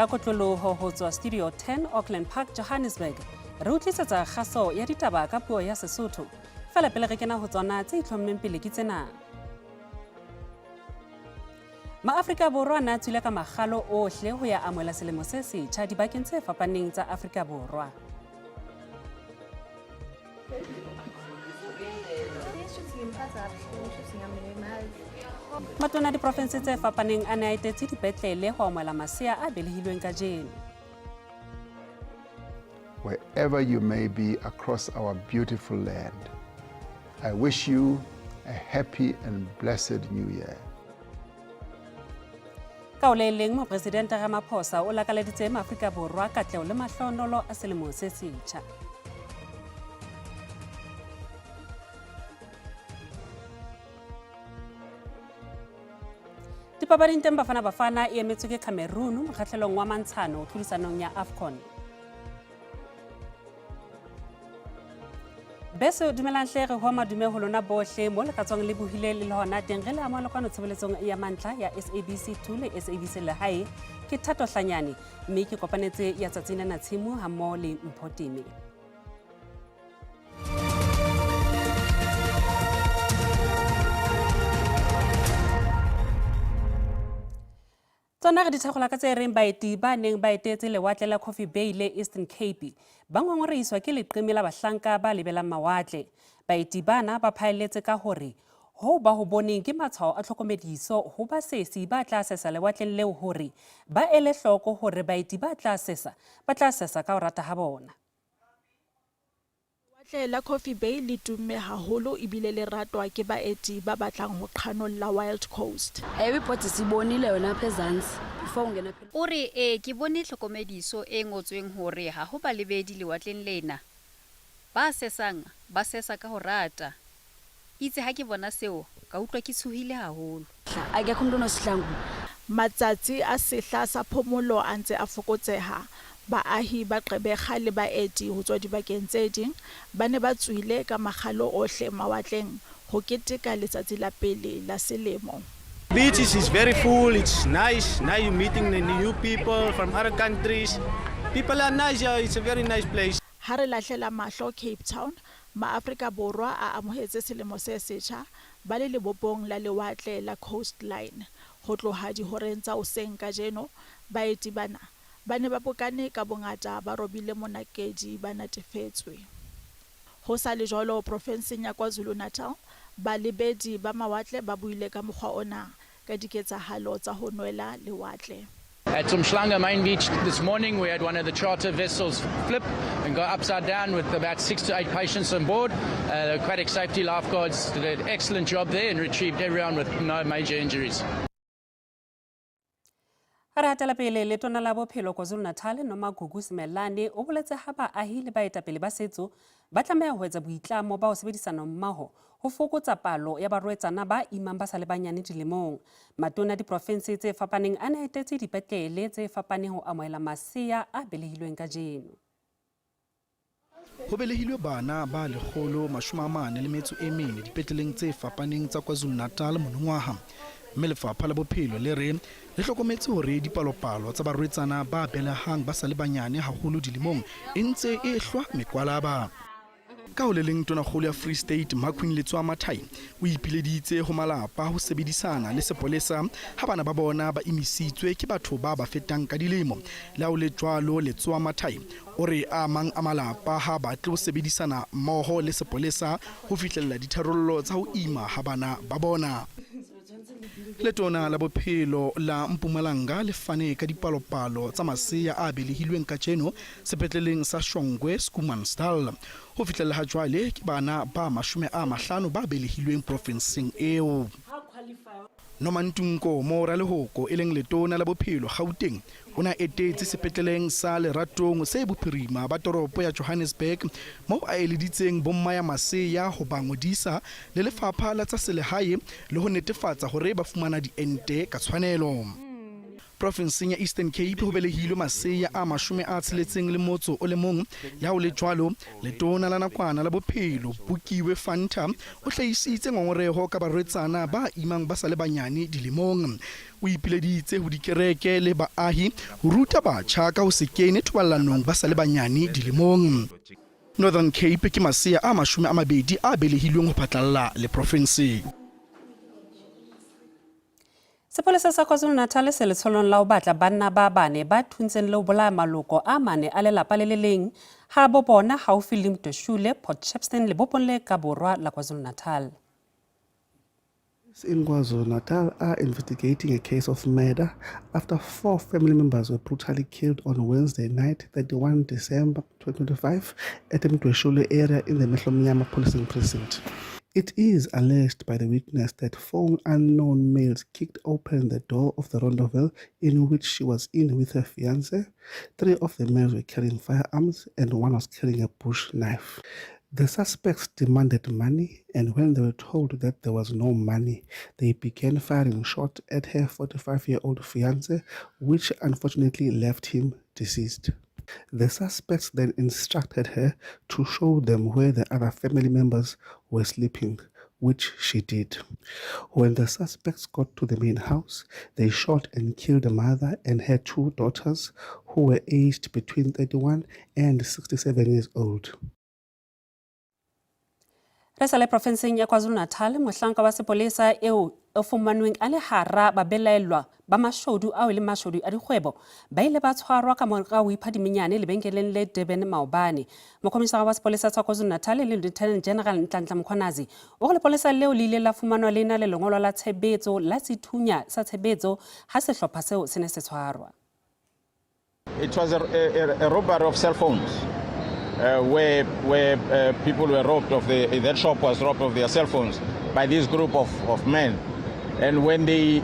Ka kotloloho ho tswa Studio 10 Auckland Park, Johannesburg, re o tlisetsa kgaso ya ditaba ka puo ya Sesotho. Fela pele re kena ho tsona tse itlhommeng pele ke tsena. Maafrika Borwa a ne a tswile ka makgalo ohle ho ya amohela selemo se setjha dibakeng tse fapaneng tsa Afrika Borwa. Matona a diprofense tse fapaneng a ne a etetse dipetlele ho amohela masea a belehilweng kajeno. Wherever you may be across our beautiful land, I wish you a happy and blessed new year. Ka ho le leng, Mopresidente Ramaphosa o lakaleditse Maafrika Borwa katleho le mahlohonolo a selemo se setjha. Dipapading teng Bafana Bafana e emetswe ke Cameroon mokgahlelong wa mantshano tlhodisanong ya AFCON. Beso dumelang hle re hoa madume ho lona bohle mo le ka tswang le bohile le le hona teng re le amohela kwano tshebeletsong ya mantlha ya SABC 2 le SABC Lehae. Ke Thato Hlanyane mme ke kopanetse ya tsatsing lena tshimo hammoho le Mpho Teme. Tsona re di thakgola ka tse reng baeti ba neng ba etetse lewatle la Coffee Bay le Eastern Cape ba ngongorehiswa ke leqeme la bahlanka ba lebelang mawatle. Baeti bana ba phaelletse ka hore hoo ba ho boneng ke matshwao a tlhokomediso ho basesi ba tla sesa lewatleng leo hore ba ele hloko hore baeti ba tla sesa ba tla sesa ka ho rata ha bona. Lewatle la Coffee Bay le tumme haholo ebile le ratwa ke baeti ba batlang ho qhanolla Wild Coast. Ewe ibhodi siyibonile yona apha ezantsi before ungena phela. O re, E, ke bone tlhokomediso e ngotsweng hore ha ho balebedi lewatleng lena. Ba sesang ba sesa ka ho rata. Itse ha ke bona seo, ka utlwa ke tshohile haholo. Akekho umuntu onosihlangula. Matsatsi a sehla sa phomolo a ntse a fokotseha. Baahi ba Gqeberha le baeti ho tswa dibakeng tse ding ba ne ba tswile ka makgalo ohle mawatleng ho keteka letsatsi la pele la selemo. Beaches is very full, it's nice. Now you're meeting the new people from other countries. People are nice here, it's a very nice place. Ha re lahlela mahlo Cape Town, Maafrika Borwa a amohetse selemo se setjha ba le lebopong la lewatle la Coastline. Ho tloha dihoreng tsa hoseng kajeno, baeti bana ba ne ba bokane ka bongata ba robile monakedi ba natefetswe. Ho sa le jwalo, profenseng ya KwaZulu-Natal, balebedi ba mawatle ba buile ka mokgwa ona ka diketsahalo tsa ho nwela lewatle. At Umhlanga main beach this morning, we had one of the charter vessels flip and go upside down with about 6 to 8 patients on board. The aquatic safety lifeguards did an excellent job there and retrieved everyone with no major injuries. Ha re hatela pele, Letona la Bophelo KwaZulu-Natal, Nomagugu Simelane, o boletse ha baahi le baetapele ba setso ba tlameha ho etsa boitlamo ba ho sebedisana mmoho ho fokotsa palo ya barwetsana ba imang ba sa le banyane dilemong. Matona a diprofense tse fapaneng a ne a etetse dipetlele tse fapaneng ho amohela masea a belehilweng kajeno. Ho belehilwe bana ba 144 dipetleleng tse fapaneng tsa KwaZulu-Natal monongwaha, mme Lefapha la Bophelo le re le hlokometse hore dipalopalo tsa barwetsana ba belehang ba sa le banyane haholo dilemong e ntse e hlwa mekwalaba. Ka ho le leng, Tonakgolo ya Free State Maqueen Letsoa-Mathai o ipileditse ho malapa ho sebedisana le sepolesa ha bana ba bona ba imisitswe ke batho ba ba fetang ka dilemo. Le ha ho le jwalo, Letsoa-Mathai o re a mang a malapa ha batle ho sebedisana mmoho le sepolesa ho fihlella ditharollo tsa ho ima ha bana ba bona. Letona la Bophelo la Mpumalanga le fane ka dipalopalo tsa masea a belehilweng kajeno sepetleleng sa Shongwe Schoemansdal. Ho fihlella ha jwale ke bana ba 50 ba belehilweng profenseng eo. Nomantu Nkomo Ralehoko e leng letona la Bophelo Gauteng o ne a etetse sepetleleng sa Leratong se bophirima ba toropo ya Johannesburg moo a eleditseng bommaya masea ho ba ngodisa le lefapha la tsa selehae le ho netefatsa hore ba fumana diente ka tshwanelo. Profinseng ya Eastern Cape ho belehilwe masea a 61. Le ha ho le jwalo, letona la nakwana la bophelo Bukiwe Fanta o hlahisitse ngongoreho ka barwetsana ba imang ba sa le banyane dilemong. O ipileditse ho dikereke le baahi ho ruta batjha ka ho se kene thobalanong ba sa le banyane dilemong. Northern Cape ke masea a 20 a belehilweng ho phatlalla le profinse. Sepolesa sa KwaZulu-Natal se letsholong la ho batla banna ba bane ba thuntseng le ho bolaya maloko a mane a lelapa le le leng ha bo bona haufi le Mdweshule, Port Shepstone lebopong le ka borwa la KwaZulu-Natal. Police in KwaZulu-Natal are investigating a case of murder after 4 family members were brutally killed on Wednesday night, 31 December 2025, at the Mdweshule area in the Mehlomnyama policing precinct. It is alleged by the witness that 4 unknown males kicked open the door of the rondavel in which she was in with her fiancé. 3 of the men were carrying firearms and 1 was carrying a bush knife. The suspects demanded money, and when they were told that there was no money, they began firing shots at her 45-year-old fiancé, which unfortunately left him deceased. The suspects then instructed her to show them where the other family members were sleeping, which she did. When the suspects got to the main house, they shot and killed the mother and her 2 daughters, who were aged between 31 and 67 years old. Re sa le profenseng ya KwaZulu-Natal, mohlanka wa sepolesa eo o fumanweng a le hara babelaellwa ba mashodu ao e leng mashodu a dikgwebo ba ile ba tshwarwa ka mora ho ipha dimenyane lebenkeleng le Durban maobane. Mokhomisara wa sepolesa sa KwaZulu-Natal le Lieutenant General Nhlanhla Mkhwanazi o re lepolesa leo le ile la fumanwa le na le lengolo la tshebetso la sethunya sa tshebetso ha sehlopha seo se ne se tshwarwa. It was a robbery of cell phones, where people were robbed of that shop was robbed of their cell phones by this group of men. And when they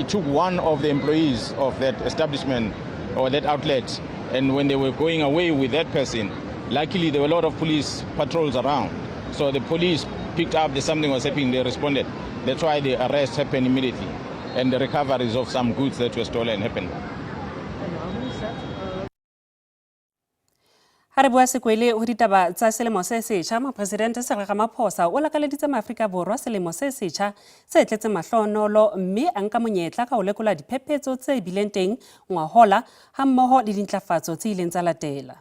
took one of the employees of that establishment or that outlet, and when they were going away with that person, luckily there were a lot of police patrols around. So the police picked up that something was happening, they responded. That's why the arrest happened immediately, and the recoveries of some goods that were stolen happened. Ha re bua sekwele ho ditaba tsa selemo se setjha, Mopresidente Cyril Ramaphosa o lakaleditse Maafrika Borwa selemo se setjha se tletseng mahlonolo mme a nka monyetla ka ho lekola diphephetso tse bileng teng ngwahola hammoho le dintlafatso tse ileng tsa latela.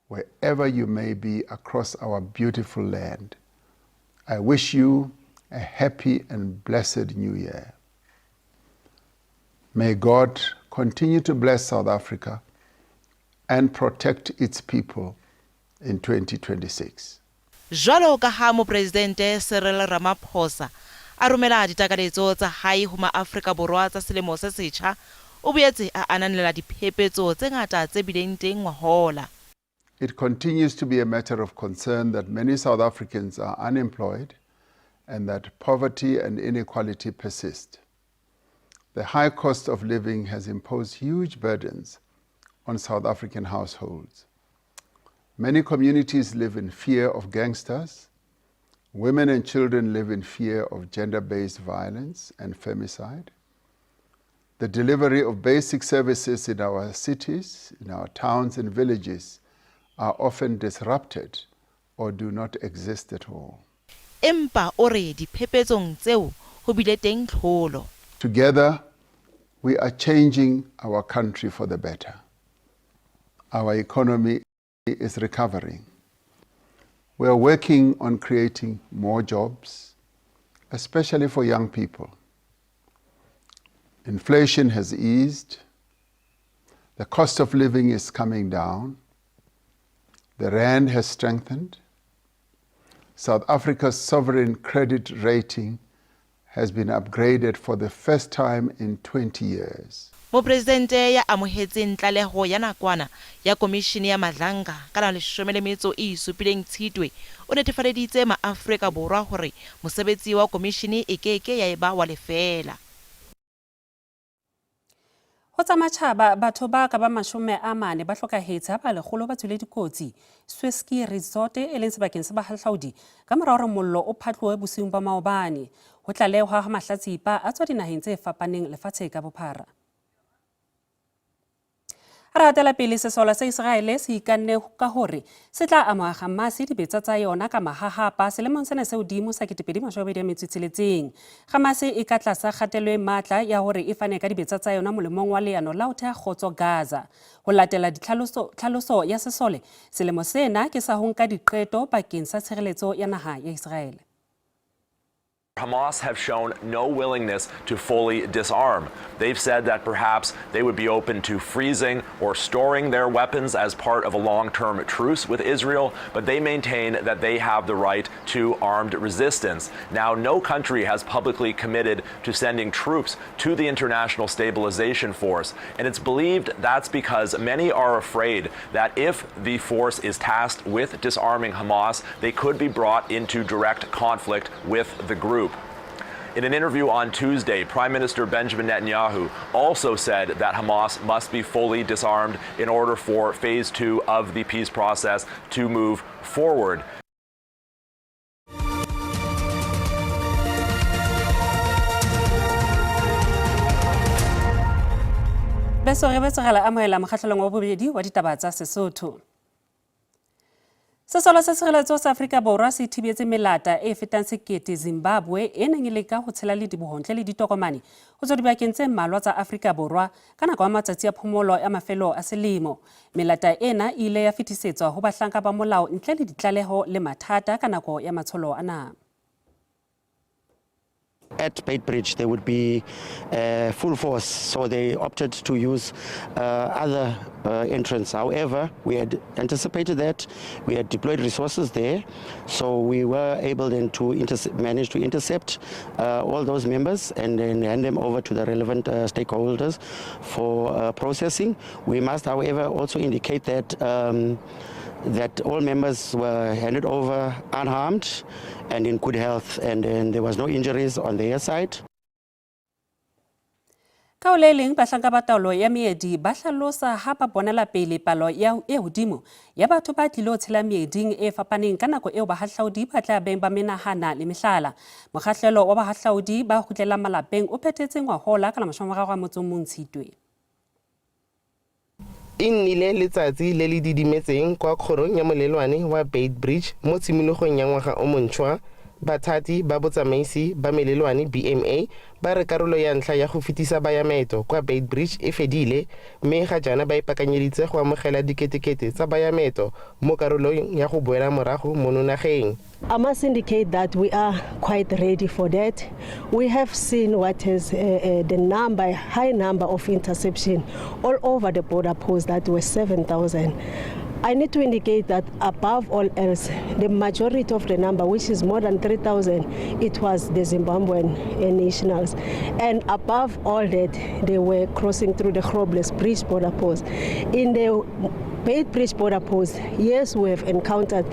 Wherever you may be across our beautiful land, I wish you a happy and blessed new year. May God continue to bless South Africa and protect its people in 2026. Jwalo ka ha Mopresidente Cyril Ramaphosa a romela ditakaletso tsa hae ho maAfrika Borwa tsa selemo se setjha, o boetse a ananela diphephetso tse ngata tse bileng teng ngwahola. It continues to be a matter of concern that many South Africans are unemployed and that poverty and inequality persist. The high cost of living has imposed huge burdens on South African households. Many communities live in fear of gangsters. Women and children live in fear of gender-based violence and femicide. The delivery of basic services in our cities, in our towns and villages are often disrupted or do not exist at all. Empa o re diphephetsong tseo ho bile teng tlholo. Together, we are changing our country for the better. Our economy is recovering. We are working on creating more jobs, especially for young people. Inflation has eased. The cost of living is coming down. The rand has strengthened. South Africa's sovereign credit rating has been upgraded for the first time in 20 years. Mopresidente ya amohetseng tlaleho ya nakwana ya Komishene ya Madlanga ka la 17 Tshitwe o netefaleditse maAfrika Borwa hore mosebetsi wa komishene e ke ke ya eba wa lefeela. Ho tsa matjhaba, batho ba ka bang 40 ba hlokahetse ha ba lekgolo ba tswile dikotsi Swiss-Ski Resort e leng sebakeng sa bahahlaudi ka mora hore mollo o phatlohe bosiung ba maobane. Ho tlalehwa ha mahlatsipa a tswa dinaheng tse fapaneng lefatshe ka bophara. Ha re hatela pele, sesole sa Iseraele se ikanne ka hore se tla amoha Hamas dibetsa tsa yona ka mahahapa selemong sena se hodimo sa 2026. Hamas e ka tlasa kgatello e matla ya hore e fane ka dibetsa tsa yona molemong wa leano la ho theha kgotso Gaza. Ho latela tlhaloso ya sesole, selemo sena ke sa ho nka diqeto bakeng sa tshireletso ya naha ya Iseraele. Hamas have shown no willingness to fully disarm. They've said that perhaps they would be open to freezing or storing their weapons as part of a long-term truce with Israel, but they maintain that they have the right to armed resistance. Now, no country has publicly committed to sending troops to the International Stabilization Force, and it's believed that's because many are afraid that if the force is tasked with disarming Hamas, they could be brought into direct conflict with the group. In an interview on Tuesday, Prime Minister Benjamin Netanyahu also said that Hamas must be fully disarmed in order for phase 2 of the peace process to move forward. Beso re betsegela amohela mokgahlelong wa bobedi wa ditaba tsa Sesotho. Sesole sa Tshireletso sa Afrika Borwa se thibetse melata e fetang sekete Zimbabwe e neng e leka ho tshela lediboho ntle le ditokomane ho tswa dibakeng tse mmalwa tsa Afrika Borwa ka nako ya matsatsi a phomolo ya mafelo a selemo. Melata ena e ile ya fetisetswa ho bahlanka ba molao ntle le ditlaleho le mathata ka nako ya matsholo ana. At Beitbridge, there would be full force, so they opted to use other entrance. However, we had anticipated that. We had deployed resources there, so we were able then to manage to intercept all those members and then hand them over to the relevant stakeholders for processing. We must, however, also indicate that that all members were handed over unharmed and in good health, and then there was no injuries on their side. Ka ho le leng, bahlanka ba taolo ya meedi ba hlalosa ha ba bonela pele palo ya e hodimo ya batho ba tlilo tshela meeding e fapaneng ka nako eo bahahlaudi ba tla beng ba menahana le mehlala. Mokgahlelo wa bahahlaudi ba kgutlelang malapeng o phethetse ngwahola ka la 31 Tshitwe. E nnile letsatsi le le didimetseng kwa kgorong ya molelwane wa Beitbridge mo tshimologong ya ngwaga o montšhwa. Bathati ba botsamaisi ba melelwane BMA ba re karolo ya ntlha ya go fetisa bayameto kwa Beitbridge e fedile, mme ga jaana ba ipaakanyeditse go amogela diketekete tsa bayameto mo karolong ya go boela morago mono nageng. I must indicate that we are quite ready for that. We have seen what is the number, high number of interception all over the border posts that were 7,000. I need to indicate that above all else, the majority of the number, which is more than 3,000, it was the Zimbabwean nationals. And above all that, they were crossing through the Groblersbrug Bridge border post. In the Beitbridge border post, yes, we have encountered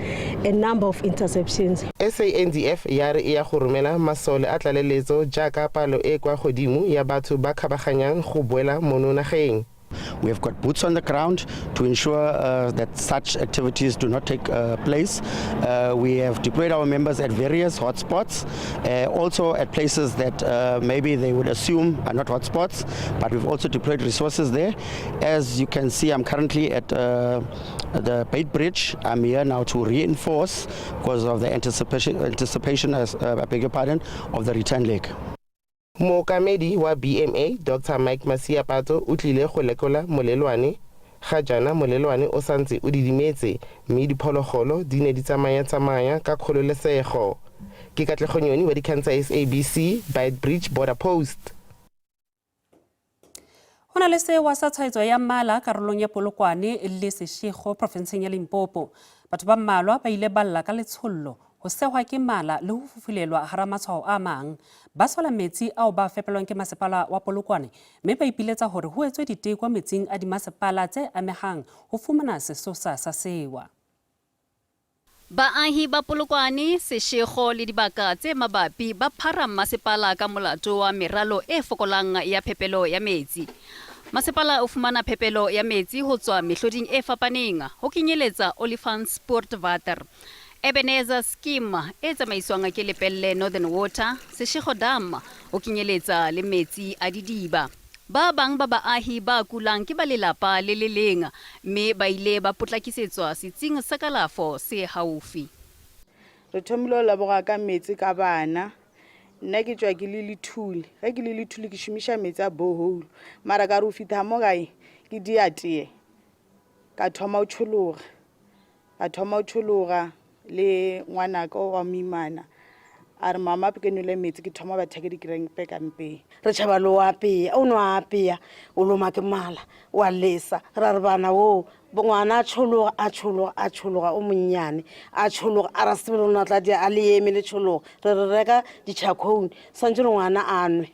a number of interceptions. SANDF ya re e ya go romela masole a tlaleletso jaaka palo e kwa godimo ya batho ba kgabaganyang go boela mono nageng. We have got boots on the ground to ensure that such activities do not take place. We have deployed our members at various hotspots, also at places that maybe they would assume are not hotspots, but we've also deployed resources there. As you can see, I'm currently at the Beitbridge. I'm here now to reinforce because of the anticipation, as, I beg your pardon, of the return leg. Mookamedi wa BMA Dr Mike Masiapato o tlile go lekola molelwane. Ga jaana molelwane o santse o didimetse, mme diphologolo di ne di tsamaya-tsamaya ka kgololesego. Ke Katlego Nyoni wa dikgang tsa SABC, Beitbridge border post. Ho na le sewa sa tshwaetso ya mala karolong ya Polokwane le Seshego profenseng ya Limpopo. Batho ba mmalwa ba ile ba lla ka letshollo, ho sehwa ke mala le ho fufulelwa hara matshwao a mang. Ba sola metsi ao ba fepelwang ke masepala wa Polokwane, mme ba ipiletsa hore ho etswe diteko metsing a dimasepala tse amehang ho fumana sesosa sa sewa. Baahi ba Polokwane, Seshego le dibaka tse mabapi ba phara masepala ka molato wa meralo e fokolang ya phepelo ya metsi. Masepala o fumana phepelo ya metsi ho tswa mehloding e fapaneng, ho kenyeletsa Olifantspoort Water, Ebenezer Scheme e tsamaiswang ke Lepelle Northern Water, Seshego Dam, ho kenyeletsa le metsi a didiba. Ba bang ba baahi ba kulang ke ba lelapa le le leng mme ba ile ba potlakisetswa setsing sa kalafo se haufi. Re thomile go leboga ka meetse ka bana. Nna ke tšwa ke le lethule. Ge ke le lethule ke šomiša meetse a borehole. Mara ka re o fihla mo gae ke dia tee ka thoma go tšhologa. Ka thoma go tšhologa le ngwanaka wa moimana a re mama ke nwele meetse ke thoma batha ke dikrempe ka mpeng. Re tšhaba le o apea, o no apea o loma ke mala wa lesa ra re bana wo ngwana a tšhologa a tšhologa a tšhologa o monnyane a tšhologa a ra se tsebe le gore na tla dia a le eme le tšhologa re re reka di-charcoal swantše re ngwana a nwe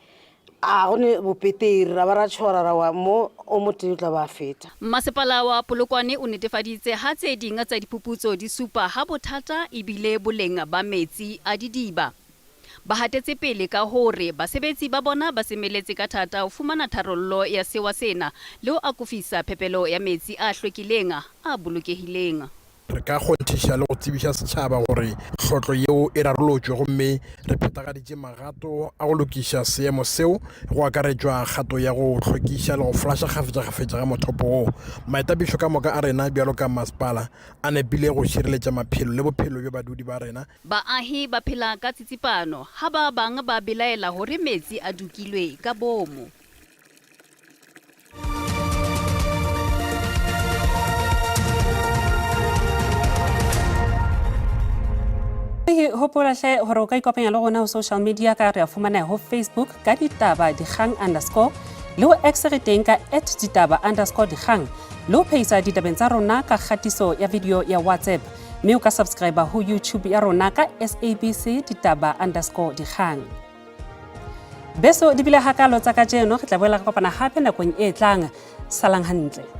A go ne bopeteri, ra ba ra tšhora ra wa mo o motee o tla ba a feta. Mmasepala wa Polokwane o netefaditse ha tse ding tsa diphuputso di supa ha bothata e bile boleng ba metsi a didiba. Ba hatetse pele ka hore basebetsi ba bona ba semeletse ka thata ho fumana tharollo ya sewa sena le ho akofisa phepelo ya metsi a hlwekileng a bolokehileng. Re ka kgonthiša le go tsebiša setšhaba gore hlotlo yeo e rarolotšwe gomme re phethagaditše magato a go lokiša seemo seo, go akaretšwa kgato ya go hlwekiša le go flaša kgafetšakgafetša ga mothopo wo. Maitapišo ka moka a rena bjalo ka masepala a nepile go šireletša maphelo le bophelo bja badudi ba rena. Baahi ba phela ka tsitsipano ha ba bang ba belaela hore metsi a dukilwe ka boomo. Hopola hle gore o ka ikopanya le rona ho social media ka re a fumaneha ho Facebook ka ditaba dikgang underscore le ho X re teng ka at ditaba underscore dikgang le ho phehisa ditabeng tsa rona ka kgatiso ya video ya WhatsApp mme o ka subscribe ho YouTube ya rona ka SABC ditaba underscore dikgang. Beso di bile hakalo tsa kajeno, re tla boela re kopana hape nakong e tlang. Salang hantle.